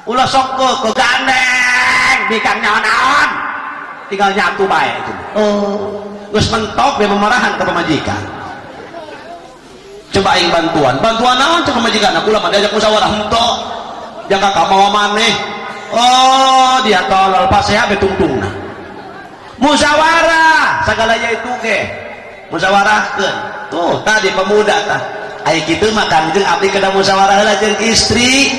Ulah sok ke gandeng bikang nyaon-naon tinggal nyatu bae. Oh, geus mentok dia memarahan ke pamajikan. Coba aing bantuan, bantuan naon cek pamajikan? Aku lah diajak musyawarah henteu, jang kakak mawa maneh. Oh, dia tolol pasea betungtungna. Musyawarah segalanya itu ge musyawarahkeun. Tuh tadi pemuda tah ai kitu mah Kangjeng abdi kedah musyawarah heula jeung istri.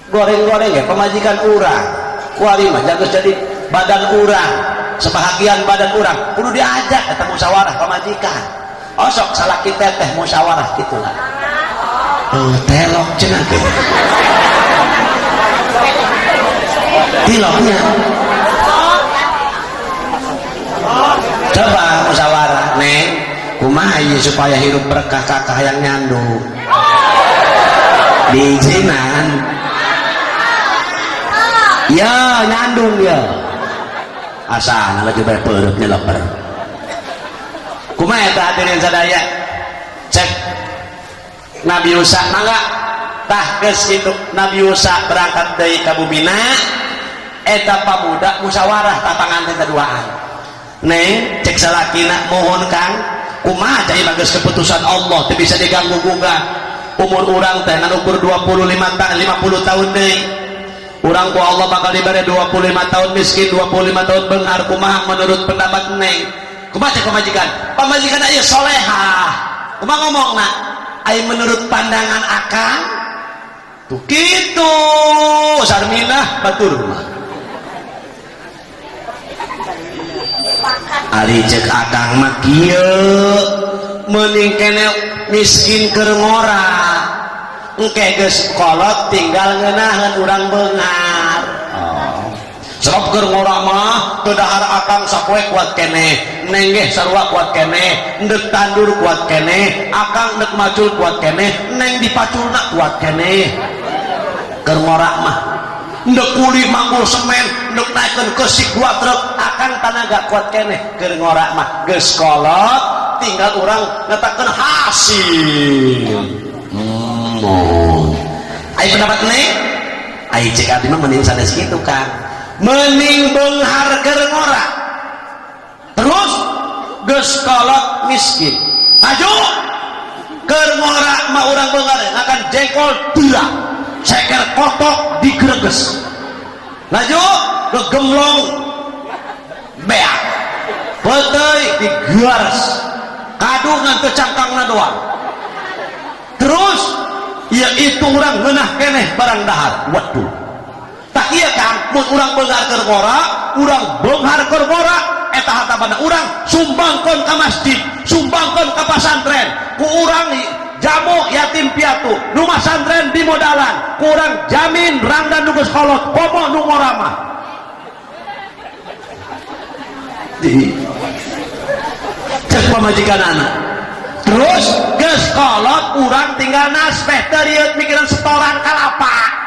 Goreng-goreng ya pamajikan urang kuari mah jago jadi badan urang, sebahagian badan urang kudu diajak eta musyawarah pamajikan. Osok salah kita teh musyawarah gitulah. Oh, telok cenah teh tiloknya. Coba musyawarah, neng kumaha ieu supaya hirup berkah kakak yang nyandung diizinan ya nyandung ya asana lagi bae peureut nyeleper. Kumaha eta hadirin sadaya? Cek Nabi Musa mangga tah geus kitu Nabi Musa berangkat deui ka bumina eta pamuda musyawarah tah panganten kaduaan. Neng cek salakina mohon Kang kumaha cai mah geus keputusan Allah teu bisa diganggu gugat. Umur urang teh ngan ukur 25 tahun 50 tahun deui. Urang ku Allah bakal diberi 25 tahun miskin 25 tahun benghar. Kumaha menurut pendapat neng? Kumaha cek pamajikan? Pamajikan aya solehah. Kumaha ngomongna? Aya menurut pandangan akang tuh kitu Sarminah batur mah. Ari cek akang mah kieu meuning kene miskin keur ngora engke geus kolot tinggal ngeunaheun urang beunghar. Oh. Sebab keur ngora mah teu dahar akang sapoe kuat keneh, neng ge sarua kuat keneh, ndek tandur kuat keneh, akang ndek macul kuat keneh, neng dipaculna kuat keneh. Keur ngora mah ndek kuli manggul semen, ndek naikeun kesik 2 truk, akang tanaga kuat keneh. Keur ngora mah geus kolot tinggal urang ngetakeun hasil. Oh. Ai pendapat neng? Ai cek abdi mah mending sanes kitu Kang. Mending beunghar keur ngora. Terus geus kolot miskin. Maju. Keur ngora mah urang beunghar ngakan jengkol dua. Ceker kotok digreges. Laju gegemlong beak. Peuteuy digares. Kadu ngan teu cangkangna doang. Terus ya itu urang ngeunah keneh barang dahar. Waduh. Tak iya Kang, mun urang beunghar keur ngora, urang beunghar keur ngora, eta harta banda urang sumbangkeun ka masjid, sumbangkeun ka pasantren, ku urang jamu yatim piatu, nu masantren di modalan, ku urang jamin rangdan nu geus kolot, komo nu ngora mah. Di cek pamajikan anak. Terus geus kolot urang tinggal nasbeh teu rieut mikiran setoran kalapa.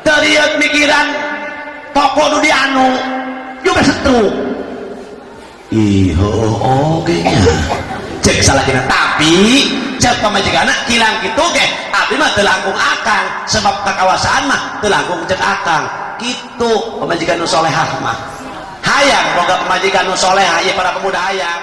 Teu rieut mikiran toko nu dianu juga setruk. Ih, oge nya. Cek salakina tapi cek pamajikanna kilang kitu ge abdi mah teu langkung akang sebab kakawasaan mah teu langkung cek akang. Kitu pamajikan nu solehah mah. Hayang boga pamajikan nu solehah ieu para pemuda hayang.